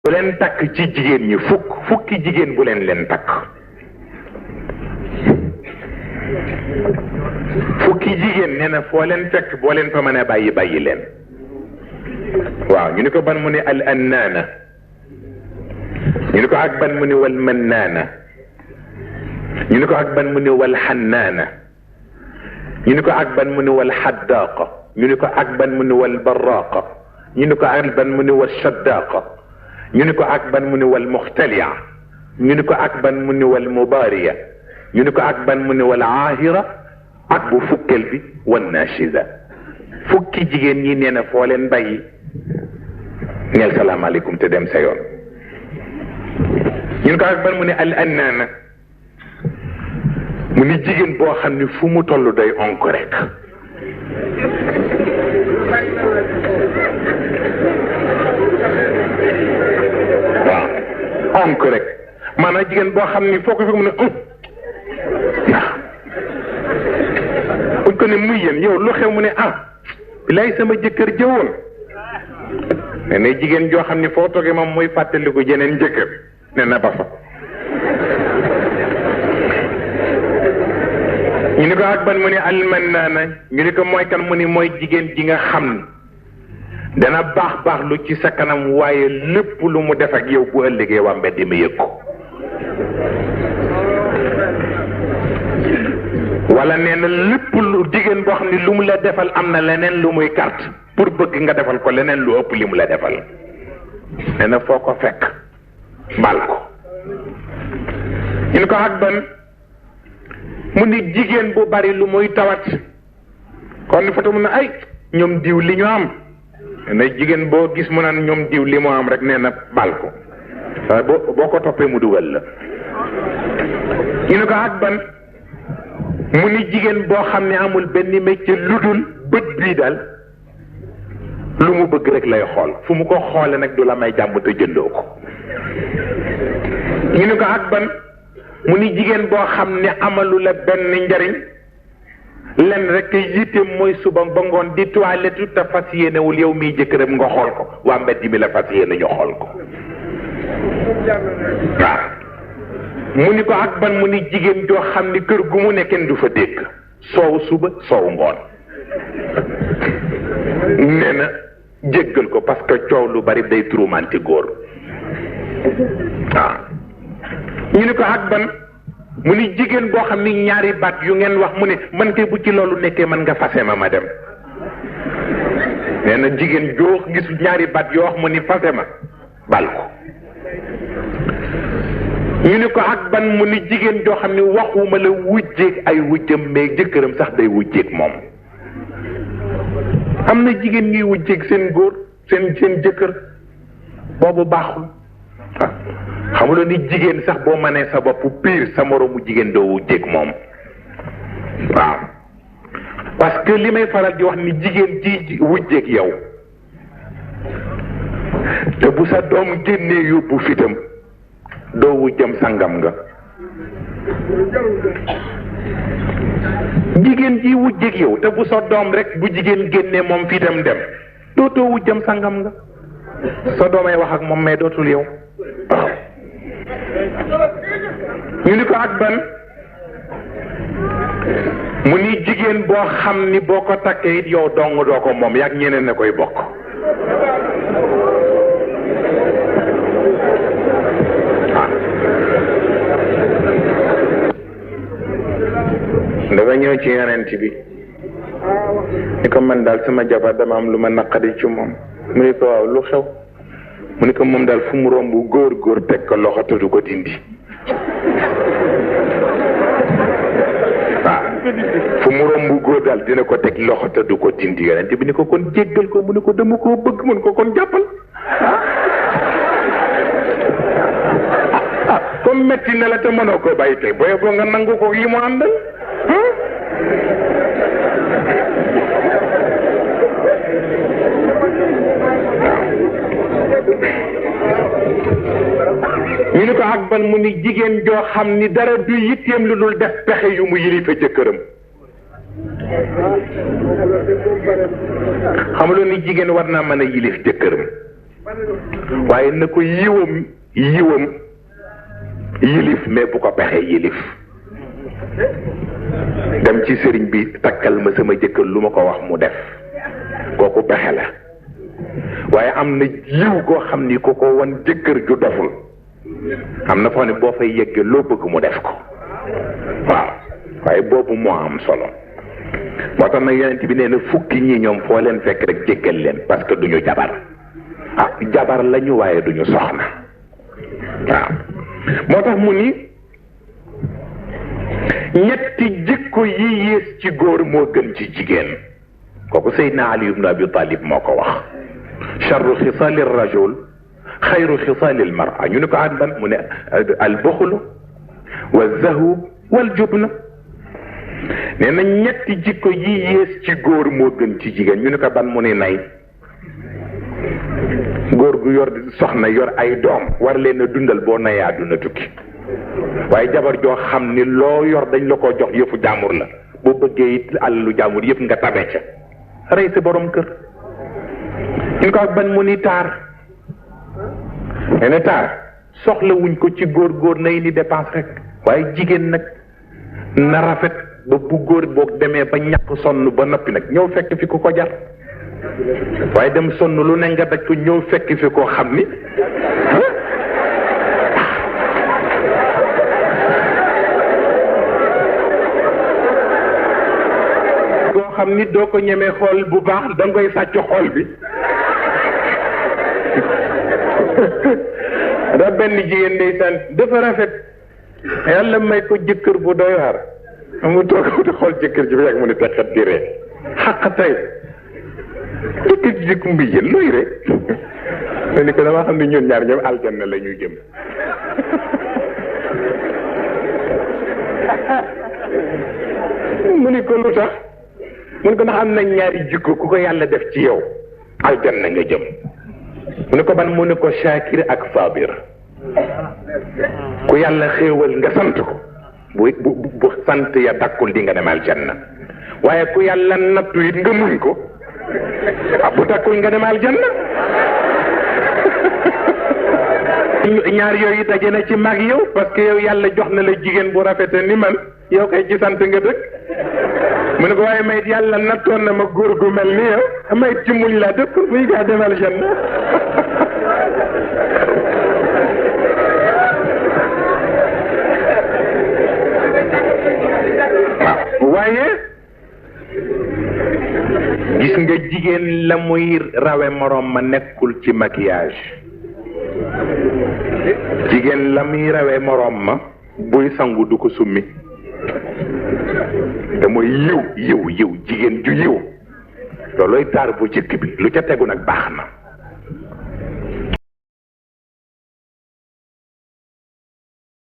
leen takk ci jigéen ñi fukki jigéen bu leen takk fukki jigéen nee na foo leen fekk boo leen fa mën a bàyyi leen waaw ñu ni ko ban mu ni al annaana ñu ni ko ak ban mu ni wal mannaana ñu ni ko ak ban mu ni wal xannaana ñu ni ko ak ban mu ni wal xaddaaqa ñu ni ko ak ban mu ni wal baraaqa ñu ni ko ak ban mu ni wal shaddaaqa ñu ni ko ak ban mu ni wal muxtalia ñu ni ko ak ban mu ni wal mubaariya ñu ni ko ak ban mu ni wal aahira ak bu fukkeel bi wan naashiza fukki jigéen ñi nee na foo leen bàyyi neel salaamaaleykum te dem sa yoon ñu ni ko ak ban mu ni al annaana mu ni jigéen boo xam ni fu mu toll day onk rek waaw onk rek maanaam jigéen boo xam ni foo ko fi mu ne waaw buñ ko ne muy yéen yow lu xew mu ne lay sama jëkkër jëwoon ne na jigéen joo xam ni foo toogee moom muy fàttaliku jeneen jëkkër ne na ba fa ñu ni ko ak ban mu ni almannaana ñu ni ko mooy kan mu ni mooy jigéen ji nga xam ni dana baax lu ci sa kanam waaye lépp lu mu def ak yow bu ëllëgee waa mbedd mi yëg ko wala nee na lépp lu jigéen boo xam ne lu mu la defal am na leneen lu muy carte pour bëgg nga defal ko leneen lu ëpp li mu la defal nee na foo ko fekk bal ko ñu ni ko ak ban mu ni jigéen bu bari lu muy tawat kon ni fata mun na ay ñoom diw li ñu am ne jigéen boo gis mu naan ñoom diw li mu am rek nee na bal ko waaye boo ko toppee mu dugal la ñu ne ko ak ban mu ni jigéen boo xam ne amul benn métier lu dul bët bii daal lu mu bëgg rek lay xool fu mu ko xoole nag du la may jàmm te jëndoo ko ñu ne ko ak ban mu ni jigéen boo xam ne amalu la benn njariñ len rek yitteem mooy suba ba ngoon di toilette te fas yéenewul yow miy jëkkëram nga xool ko waa mbedd mi la fas yéene ñu xool ko waaw mu ni ko ak ban mu ni jigéen joo xam ni kër gu mu ne kenn du fa dégg soow suba soow ngoon nee na jéggal ko parce que coow lu bari day turumanti góor waaw ñu ni ko ak ban mu ni jigéen boo xam ni ñaari baat yu ngeen wax mu ne man kay bu ci loolu nekkee man nga fase ma dem nee na jigéen joo gis ñaari baat yoo wax mu ni fase ma bal ko ñu ni ko ak ban mu ni jigéen joo xam ni waxuma la wujjeeg ay wujjam mais jëkkëram sax day wujjeeg moom am na jigéen ñuy wujjeeg seen góor seen jëkkër boobu baaxul xamuloo ni jigéen sax boo mënee sa bopp piir sa moroomu jigéen doo wujjeeg moom waaw parce que li may faral di wax ni jigéen ji wujjeeg yow te bu sa doom génnee yóbbu fitam doo wujjam sangam nga jigéen ji wujjeeg yow te bu sa doom rek bu jigéen génnee moom fitam dem dootoo wujjam sangam nga sa doomay wax ak moom mais dootul yow waaw ñu ni ko ak ban mu ni jigéen boo xam ni boo ko takkee it yow dong doo ko moom yaag ñeneen na koy bokk dafa ñëw ci yonent bi ni ko man daal sama jabar dama am lu ma naqari ci moom mu ni ko waaw lu xew mu ni ko moom daal fu mu romb góor teg ko loxo te du ko dindi waaw fu mu romb góor daal dina ko teg loxo te du ko dindi yonent bi ni ko kon jéggal ko mu ni ko dama koo bëgg mun ko kon jàppal comme metti na la te mënoo koo bàyyi tey booye boo nga nangu ko yi mu àndal ñu ni ko ak ban mu ni jigéen joo xam ni dara du yitteem lu dul def pexe yu mu yilife jëkkëram xamuloo ni jigéen war naa mën a yilif jëkkëram waaye na ko yiwam yilif mais bu ko pexe yilif dem ci sëriñ bi takkal ma sama jëkkër lu ma ko wax mu def kooku pexe la waaye am na yiw koo xam ni ku ko wan jëkkër ju doful am na foo ne boo fay yeggee loo bëgg mu def ko waaw waaye boobu moo am solo moo tax nag yonent bi nee na fukki ñi ñoom foo leen fekk rek jéggal leen parce que duñu jabar jabar lañu waaye duñu soxna waaw moo tax mu ni ñetti jikko yi yées ci góor moo gën ci jigéen kooku Seydina Ali ibn Abi Talib moo ko wax charru xisaali rajul xayru xisaali almara ñu ne ko àndan mu ne albuxlu walzahwu waljubna nee na ñetti jikko yi yées ci góor moo gën ci jigéen ñu ne ko ban mu ne nay góor gu yor soxna yor ay doom war leen a dundal boo nayee àdduna tukki waaye jabar joo xam ni loo yor dañ la ko jox yëfu jàmbur la boo bëggee it alalu jàmbur yëpp nga tabe ca rey sa borom kër ñu ko ban mu ni taar nee na taar soxla wuñ ko ci góor nay ni dépense rek waaye jigéen nag na rafet ba bu góor boog demee ba ñàkk sonn ba noppi nag ñëw fekk fi ku ko jar waaye dem sonn lu ne nga daj ko ñëw fekk fi koo xam ni koo xam ni doo ko ñemee xool bu baax da nga koy sàcc xool bi da benn jigéen ndeysaan dafa rafet yàlla may ko jëkkër bu doy waar mu toog di xool jëkkër ji ba yàgg mu ne texat di ree xaq tey jëkkër ji di kumbi yéen looy rek ma ni ko dama xam ne ñun ñaar ñoom aljanna la ñuy jëm mu ni ko lu tax mu ni ko ndax am na ñaari jikko ku ko yàlla def ci yow aljanna nga jëm mu ne ko ban mu ne ko shakir ak sabir ku yàlla xéewal nga sant ko bu sant ya dakkul di nga dem aljanna waaye ku yàlla nattu it nga muñ ko bu dakkul nga dem aljanna ñaar yooyu daje na ci mag yow parce que yow yàlla jox na la jigéen bu rafete ni man yow kay ci sant nga dëkk mu ne ko waaye mayit yàlla nattoon na ma góor gu mel ni yow mayit ci muñ laa dëkk muy gaa dem aljanna waaye gis nga jigéen la muy rawe moroom ma nekkul ci maquillage jigéen la muy rawe moroom ma buy sangu du ko summi te mooy yiw jigéen ju yiw loolooy taar bu jëkk bi lu ca tegu nag baax na